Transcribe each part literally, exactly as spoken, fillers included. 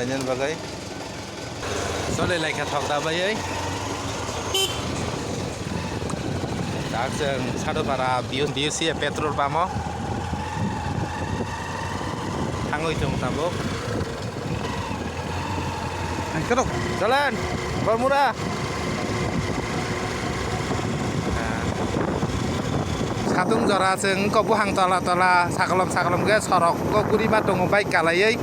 Nini bagwi. Chole laikha thok da bai oi. Tak chwng Sadupara B U C petrol pump o. Thangwi tongo tabuk. Chalen, Bormura. Satung jora chwng wngkha buphang tola tola, sakolom sakolom khe sorok o gurima tongo bike kalaiwi.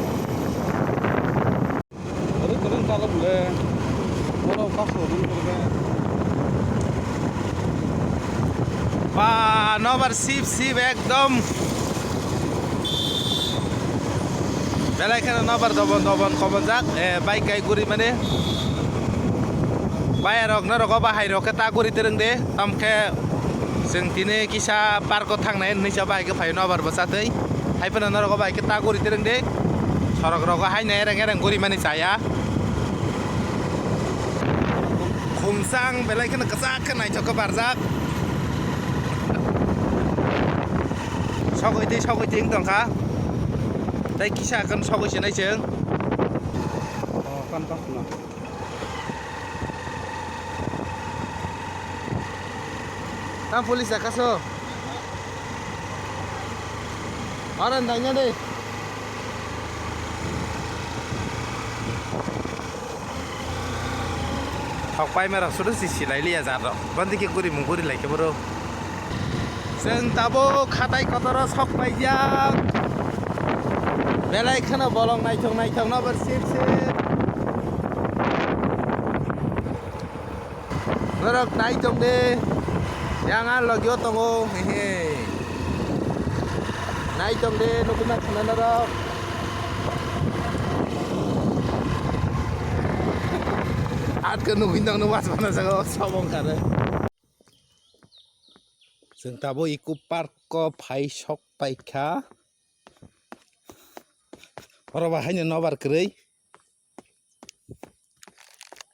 Ba, nobar sip sip ekdom. Belai kheno nobar dobon dobon kobonjak, eh, bike kai guri mani. Bayarok norok o bahai rok khe ta guri twrwng de, tam khe chwng tini kisa park o thangnai hinwi sa bahai khe phaio nobar bwsa twi. Hai phano norok o bahai khe ta guri twrwng de. Sorok rogo haino ereng ereng guri mani chaya. Khumsang belai kheno kwchak khe naithok khe barjak. Sogwi twi sogwi twi wng tongkha. Tei kisa kheno sogwi se nai chwng. Oh, kan pas na. Tang police jaka so. Aran daina de. Thok pai mero sudu si silai liya jar rok. Bandi ke guri mung guri lai ke boro. Chwng tabuk hatai kotoro sok paijak. Belai kheno bolong naithok naithok no ber sip sip. Norok nai tong de. Yang a logio tongo. Hehe. Nai tong de, nukuna khna norok. At ke nukui tong no was mana jaga sobong kare. Chwng tabuk Eco Park o phai sok paikha. Oro ba haino nobar kwrwi.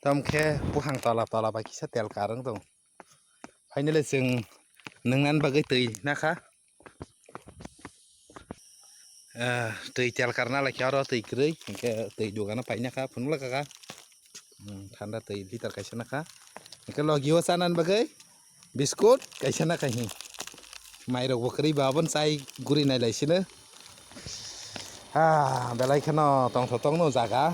Tamo khe buphang tola tola bai kisa telkar wng tongo. Finally chwng nwngnani bagwi twi nakha. Eh, twi telkar nalai khe oro twi kwrwi, hinkhe twi dogano painakha, phunukla kaka. Hmm, thanda twi liter kaisa nakha. Hinkhe logio chanani bagwi. Biskut kaisa na kahi. Mairok bo kwrwi ba, aboni chai guri nai lai sino. Ah, belai kheno tongtho tongno jaga.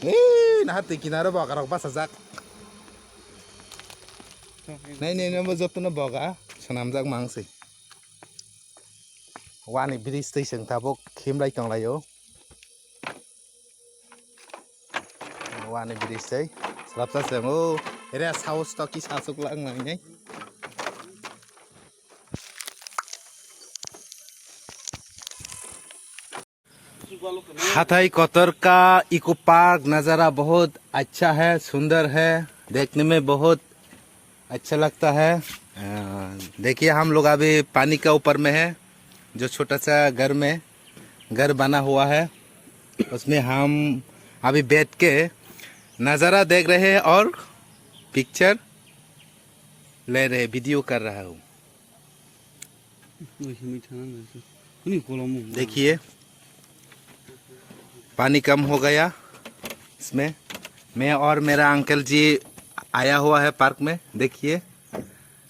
Ee, naha twi kinaro bokarok bachajak. Nai nai nai bo jotono boga swnamjak mang se. Wani bridge twi chwng tabuk khimlai tonglaio. Wani bridge tei. Slapsa se o. Ere saus to kisa aswk lang nang nai. हाथाई कोतर का eco park नज़ारा बहुत अच्छा है, सुंदर है, देखने में बहुत अच्छा लगता है। अ, देखिए, हम लोग अभी पानी के ऊपर में है, जो छोटा सा घर में, घर बना हुआ है, उसमें हम अभी बैठ के नज़ारा देख रहे हैं और पिक्चर ले रहे, वीडियो कर रहा हूँ। देखिए, पानी कम हो गया इसमें। मैं और मेरा अंकल जी आया हुआ है पार्क में। देखिए,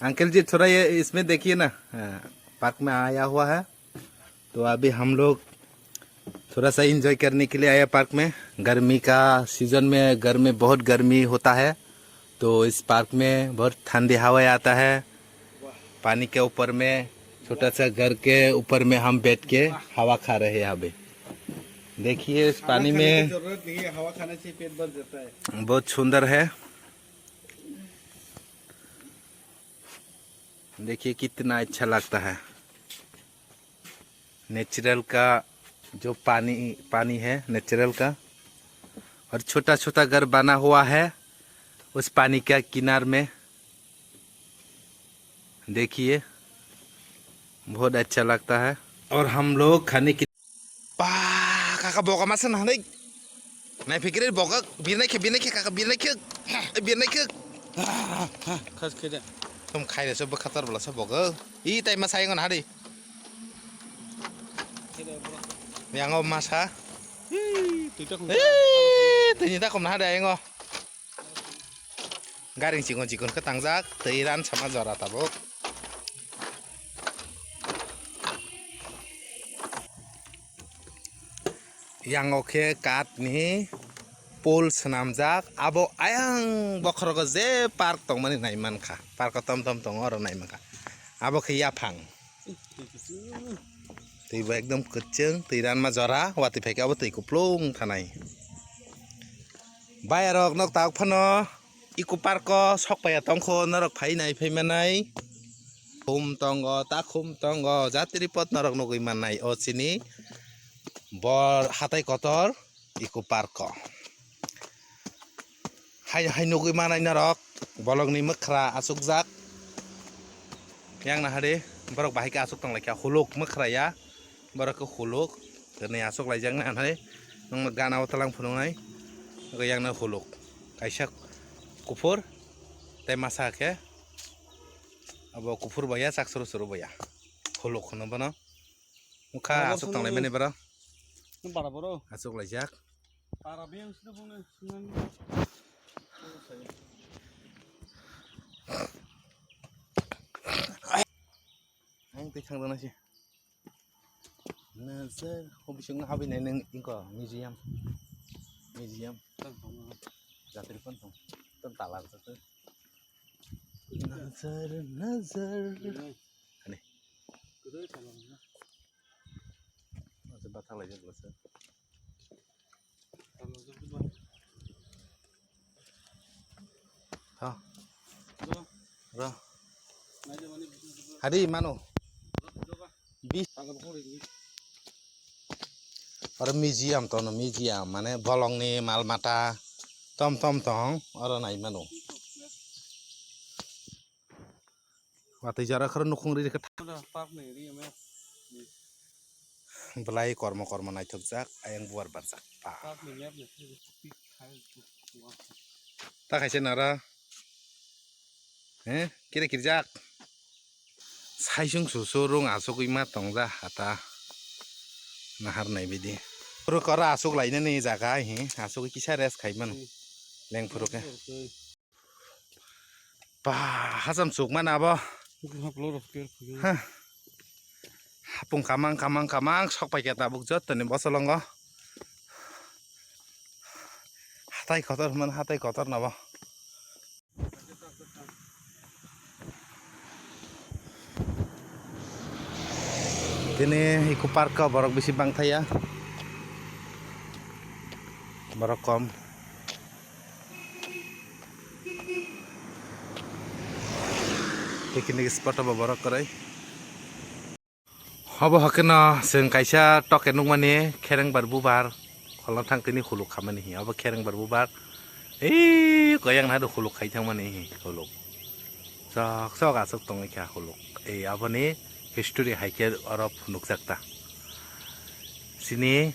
अंकल जी, थोड़ा ये इसमें देखिए ना, हाँ, पार्क में आया हुआ है। तो अभी हम लोग थोड़ा सा एंजॉय करने के लिए आया पार्क में। गर्मी का सीजन में घर में बहुत गर्मी होता है, तो इस पार्क में बहुत ठंडी हवाएं आता है। पानी के ऊपर में, छोटा सा घर के ऊपर में हम बैठ के हवा खा रहे हैं अभी। देखिए, इस पानी में जरूरत नहीं है, हवा खाने से पेट भर जाता है। बहुत सुंदर है। देखिए कितना अच्छा लगता है। नेचुरल का जो पानी, पानी है नेचुरल का, और छोटा छोटा घर बना हुआ है उस पानी का किनार में। देखिए, बहुत अच्छा लगता है। और हम लोग खाने की Ba, kaka boga masa nang nai. Nai fikir boga birnai khe, birnai khe, kaka birnai khe. Birnai khe. Khas khe de. Tum khai de so bwkha tor bla so boga. I tai ma sai ngon hari. Yang o masa. Hii, twi ta khum. Hii, twi ni ta khum na hade yang o. Garing chikon chikon khe tangjak, twi ran sama jora tabuk. Yang o khe kath ni pole swnamjak, abo ayang bokhorogo je park tongmani naimankha, park o tom tom tongo oro naimankha, abo khe yaphang. Twi bo ekdom kwchwng, twi ranma jora, watwi phaikhe abo twi kuplung thanai. Bayarok nok tak phano eco park o sok paiya tongkho, norok phai nai phai manai. Khum tongo, ta khum tongo, jatri pot norok nugwi mannai o chini bor hatai kotor. Eco park o. Hai, hai nugwi manai norok, bolongni mwkhra achukjak. Yang nahari, borok bahai khe achuk tonglaikha, huluk mwkhra ya, borok khe huluk, tini achuk laijak nahari, nwngno gana o tlang phunuknai, yang no huluk, kaisa kuphur, tei masa khe, abo kuphur bo ya, chak suru suru bo ya, huluk hwno bono. Wngkha aswk tonglaimani borok. Nung bara boro. Aswk laijak. Para beng sino bung nai sunani. Ang tei thang dana si. Nazar, ho bising habi nai nung ingko museum. Museum. Jatri pon tong. Ton talar jatri. Nazar, nazar. Ani. Asa bathang lai jak lasa. Ha. Ra. Hari mano. Bis. Oro museum tono, museum mane bolongni mal mata tom tom tong oro nai mano. Watui jora khoro nukhung ri rikha. Park ni ri me. Belai kormo kormo naithokjak, ayang buar barjak. Pa. Park ni map ni. Ta khaise nara. He, kiri kirjak. Saisung susu rung asugwi ma tongja hata. Nahar nai bidi. Puro kora asuk lainani jaga hi, asugwi kisa rest khai mano. Leng phuru khe. Ba, hacham chuk mana abo. Hapung kamang, kamang, kamang, sok pai khe tabuk jottoni bosolongo. Hatai kotor man, hatai kotor nabo. Tini eco park o borok bisi bangthaya. Borok kom. Picnic spot o bo borok kwrwi. Obo hakhe no chwng kaisa toke nukmani kherengbar bubar kholna thang tini huluk khamani hi obo kherengbar bubar ei koyang nahado huluk khai thangmani hi huluk sok sok aswk tongwi kha huluk ei aboni history hai khe oro phunukjak ta chini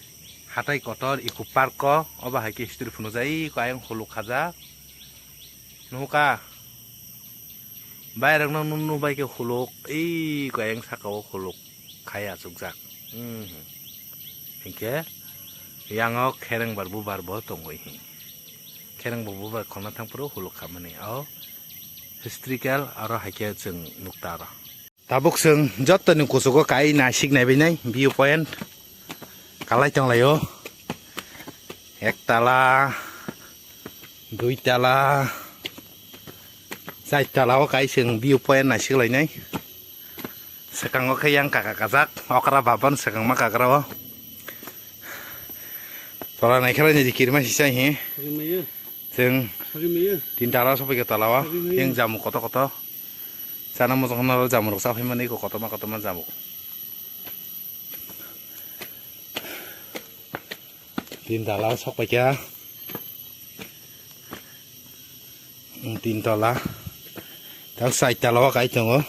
hatai kotor eco park o obo hai khe history phunukjak ei koyang huluk khajak. Nuhuka. Bairokno nunu bai khe huluk, ei koyang saka o huluk khai achukjak. Hmm. Hinkhe yango kherengbar bubar bo tongwi hi. Kherengbar bubar khona thangphuru huluk khamani. O historical aro hai khe chwng nukta aro. Tabuk chwng jottoni kuchugo kai naisik naibainai view point kalai tonglaio. Ek tala, dui tala, char tala o kai chwng view point naisik lainai. Swkango khe yang kaka kajak okra baban swkangma kagra o. Tola naikhe lainai di kirima sisa hi. Chwng tin tala o sophaikha tola o. Yang jamuk koto koto. Chana mojok hwnna oro jamurok chaphai mani eko kotorma kotorma jamuk. Tin tala o sok paikha. Tin tala. Tak side tala o kai tongo.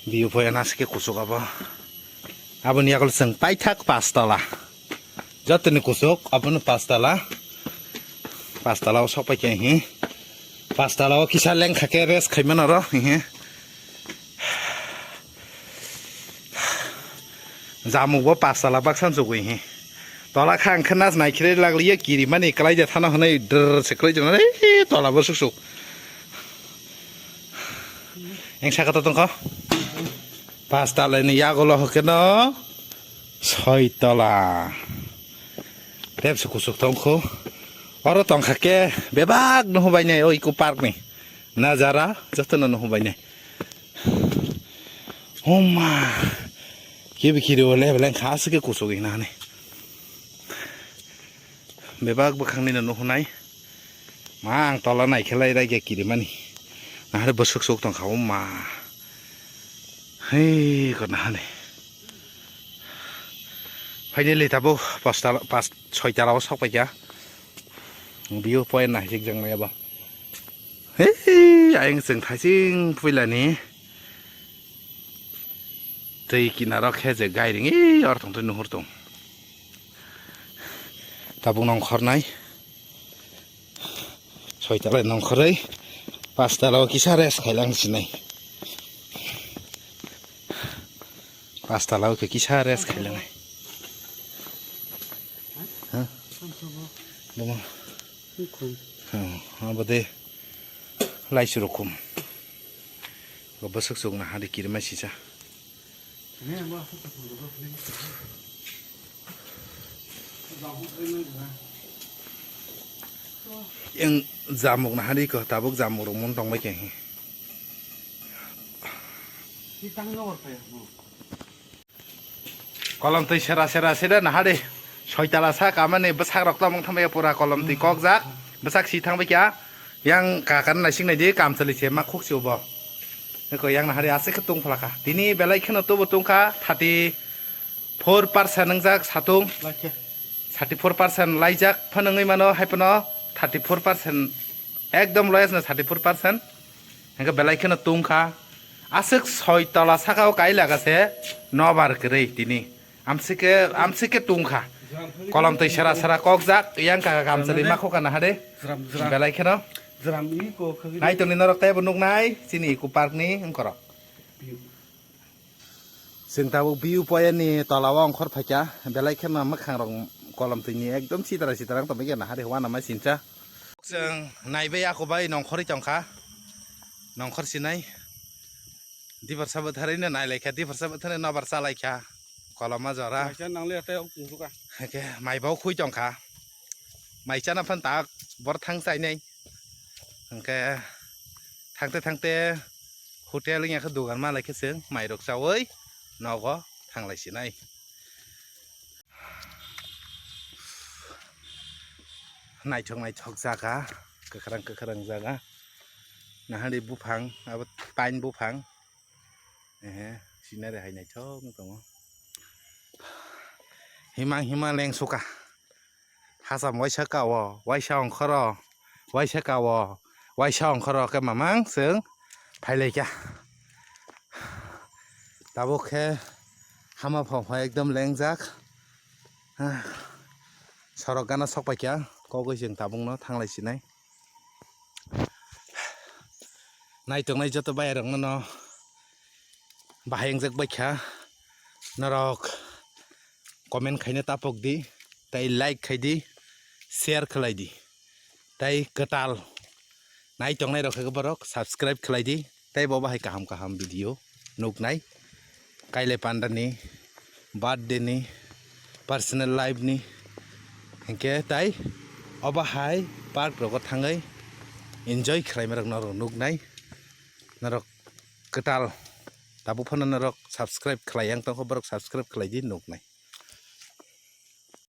View point haske kusuk abo. Aboni yagulo chwng paithak pas tala. Jotoni kusuk abono pas tala. Pas tala o sok paikha hi. Pas tala o kisa lengkha khe rest khaimano ro hi. Jamuk bo pas tala baksa chugwi hi. Tola kha ang khe nas nai khe lagli ye kiri mani kwlai ja thano hwnwi drrr se kwlai jana, eh, tola bo suk suk. Eng saka to tongkho. Pas tala ni yago lo hokeno soi tola. Tep se kusuk tongkho. Oro tongkha ke bebak nuhubai nai o Eco Park ni. Najara jotono nuhubai nai. Homa. Kibi kiri o le beleng kha aswk ke kusuk ina hani. Bebak bwkhang nino nuhunai. Ma ang tola nai khe lai rai ge kiri mani. Nahare bwswk swk tongkha o ma. Hei kona hani. Finally tabuk pas tala, pas soi tala o sok paikha. View point nai hik jang nai abo. Hei, ayang chwng thaising puilani twi kinaro khe je gairing, ei, or tong twi nuhur tong. Tabuk nongkhornai. Soi tala nongkhorwi, pas tala o kisa rest khailang sinai. Pas tala o khe kisa rest khailanai. Ha? Bomo. Khum. Hmm, abo de lai chwrwk khum. Bo bwswk chwk na hari kirima sisa. Eng jamuk na hari ko tabuk jamuk rok mun tong bai khe. Kolom twi sera sera sera nahari. Soi tala sa kamani bwsak rok tongmung thambai pura kolom twi kokjak. Bwsak si thangbai kya. Yang kakan naising naidi kamchali se ma khuk se ubo. Eko yang nahari aswk khe tung phlaka. Tini belai kheno tubo tungkha thirty four percent wngjak satung. Thirty four percent laijak phano wngwi mano hai phano thirty four percent ekdom lowest no thirty four percent. Hingke belai kheno tungkha. Aswk soi tola saka o kai laga se nobar kwrwi tini. Amsike, amsike tungkha. Kolom twi sera sera kokjak, yang kaka kamchali ma khokana hade. Belai kheno. Naitongni norok teibo nuknai, chini Eco Park ni wngkorok. Chwng tabuk view point ni tola o ongkhor phaikha, belai kheno mwkhang rok kolom twi ni ekdom sitara sitara wng tongbaikha nahari uanama sincha. Chwng naibai ako bai nongkhorwi tongkha, nongkhor sinai. Diphar sabo tharwi no nailaikha, diphar sabo tharwi nobar chalaikha, koloma jora. Maisa nangle ate ok tungsuka. Hake mai bo khui tongkha, mai chana phan tak bor thang chainai. Hingke thangte thangte hotel wngya khe dogan ma lai khe chwng mairok chaui nogo thanglai sinai. Naithok naithok jaga, kwkhrang kwkhrang jaga. Nahari buphang, abo pine buphang. Ehe, scenery hai naithok wng tongo. Himang himang lengsuka. Hacham waisa kao, waisa ongkhoro, waisa kao, waisa ongkhoro khe mamang chwng phailaikha. Tabuk khe hama phang phai ekdom lengjak. Sorok gana sokpaikha, kogwi chwng tabukno thanglai sinai. Naitongnai joto bayarokno no bahai wngjak baikha, norok comment khaina tapok di, tei like khai di, share khlai di, tei kwtal naitongnai rok khe borok subscribe khlai di, tei bo bahai kaham kaham video nuknai. Kailai pandani, birthday ni, personal life ni, hinkhe tai obo hai park rogo thangwi enjoy khlaima rok norok nuknai. Norok kwtal tabuk phano norok subscribe khlai yang tongkho, borok subscribe khlai di nuknai.